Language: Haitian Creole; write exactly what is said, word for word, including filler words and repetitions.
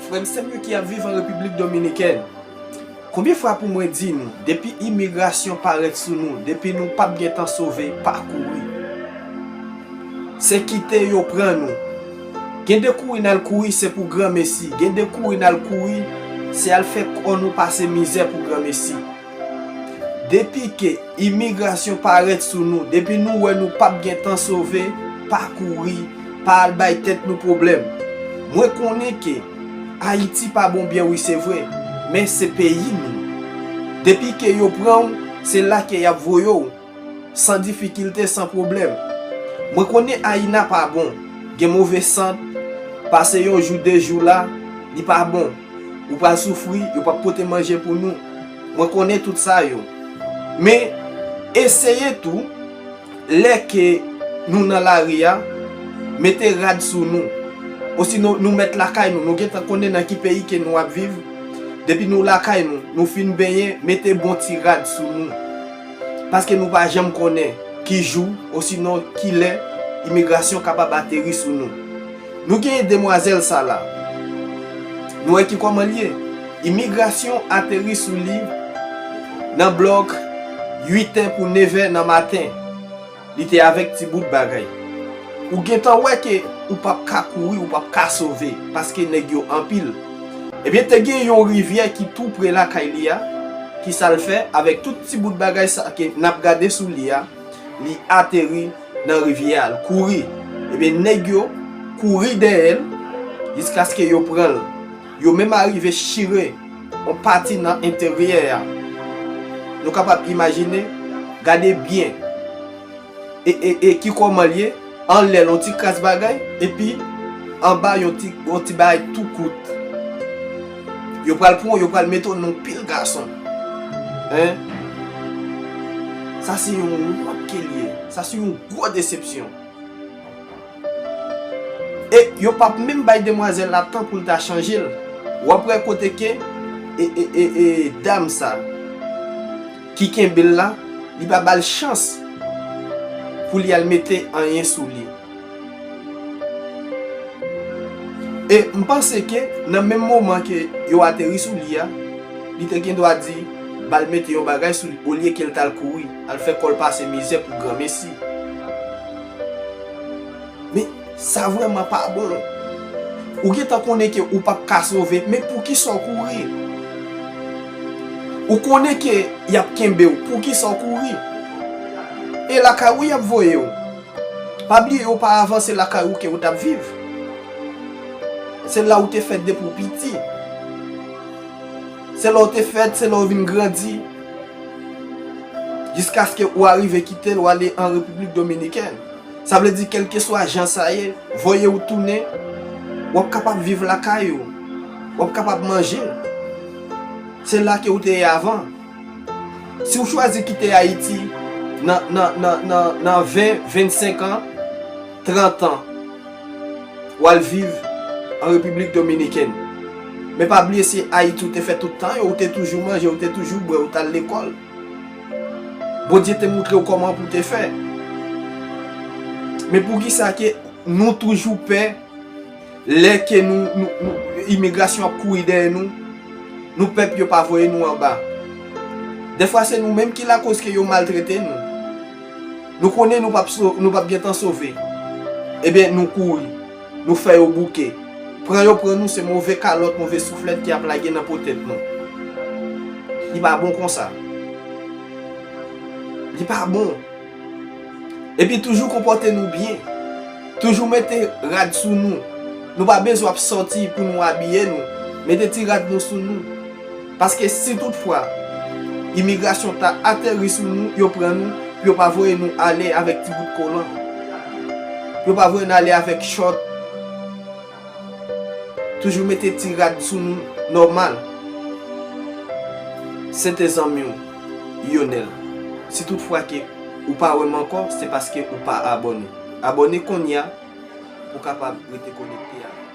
Frè m, sè m yo ki ap viv an Repiblik Dominikèn, konbyen fwa pou mwen di nou, depi imigrasyon parèt sou nou, depi nou p ap gentan sove, pa kouri. Se kite yo pran nou. Gen de kouri n al kouri, se pou granmesi. Gen de kouri n al kouri, se al fè kò nou pase mizè pou granmesi. Depi ke imigrasyon parèt sou nou, depi nou wè nou p ap gentan sove, pa kouri, pa al bay tèt nou pwoblèm. Mwen konnen ke Ayiti pa bon byen, wi, se vre, men se peyi nou. Depi ke yo pran w, se la ke y ap voye w, san difikilte, san pwoblèm. Mwen konnen Ayina pa bon, gen move sant, pase yon jou, de jou la, li pa bon. Ou pral soufri, yo p ap pote manje pou nou. Mwen konnen tout sa yo. Men, eseye tou, lè ke nou nan lari a, mete rad sou nou. Osinon, nou mèt lakay nou. Nou gentan konnen nan ki peyi ke nou ap viv. Depi nou lakay nou, nou fin benyen, mete bon ti rad sou nou. Paske nou pa janm konnen ki jou, osinon ki lè, imigrasyon kapab ateri sou nou. Nou genyen demwazèl sa la. Nou wè ki kòman l ye. Imigrasyon ateri sou li nan blòk uit è pou nevè nan maten. Li te avèk ti bout bagay. Ou gentan wè ke ou p ap ka kouri, ou p ap ka sove, paske nèg yo anpil. Ebyen, te gen yon rivyè ki tou pre lakay li a. Ki sa l fè avèk tout ti bout bagay sa ke n ap gade sou li a? Li ateri nan rivyè a, l kouri. Ebyen, nèg yo kouri dèyè l jiskaske yo pran l. Yo menm arive chire yon pati nan enteryè a. Nou kapab imajine, gade byen. E, e, e ki kòman l ye? Anlè l, yon ti kras bagay, epi anba, yon ti, yon ti bagay tou kout. Yo pral pran w, yo pral mete w nan yon pil gason. Hein? Sa se yon wont ke l ye. Sa se yon gwo desepsyon. E yo p ap menm bay demwazèl la tan pou l ta chanje l. W ap wè kote ke, e, e, e, e, dam sa ki kenbe l la, li pa ba l chans pou li al mete anyen sou li. E m panse ke nan menm moman ke yo ateri sou li a, li te gen dwa di, ba l mete yon bagay sou li, olye ke l t al kouri, al fè kò l pase mizè pou granmesi. Men, sa vrèman pa bon. Ou gentan konnen ke ou p ap ka sove, men poukisa w kouri? Ou konnen ke y ap kenbe w, poukisa w kouri? E lakay ou y ap voye w. Pa bliye, oparavan, se lakay ou ke ou t ap viv. Se la ou te fèt depi w piti. Se la ou te fèt, se la ou vin grandi. Jiskaske ou arive kite l, ou ale an Repiblik Dominikèn. Sa vle di, kèlkeswa jan sa ye, voye ou tounen, w ap kapab viv lakay ou. W ap kapab manje. Se la ke ou te ye avan. Si w chwazi kite Ayiti nan, nan, nan, nan, nan ven, vennsenk an, trant an, w al viv an Repiblik Dominikèn. Men pa bliye, se Ayiti ou te fè tout tan yo, ou te toujou manje, ou te toujou bwè, ou t al lekòl. Bondye te moutre w kòman pou w te fè. Men poukisa ke nou toujou pè lè ke nou, nou, nou, imigrasyon ap kouri dèyè nou, nou pèp yo pa voye nou anba? Dèfwa se nou menm ki lakoz ke yo maltrete nou. Nou konnen nou p ap so-, nou p ap gentan sove. Ebyen, nou kouri. Nou fè yo bouke. Pran yo pran nou, se move kalòt, move souflèt ki ap lage nan po tèt nou. Li pa bon konsa. Li pa bon. Epi toujou konpòte nou byen. Toujou mete rad sou nou. Nou pa bezwen ap sòti pou nou abiye nou. Mete ti rad nou sou nou. Paske si toutfwa imigrasyon ta ateri sou nou, yo pran nou, pou yo pa voye nou ale avèk ti bout kolan. Pou yo pa voye nou ale avèk chòt. Toujou mete ti rad sou nou nòmal. Se te zanmi w, Yonèl. Si toutfwa ke ou pa wè m ankò, se paske ou pa abòne. Abòne kounye a pou w kapab rete konekte avè m.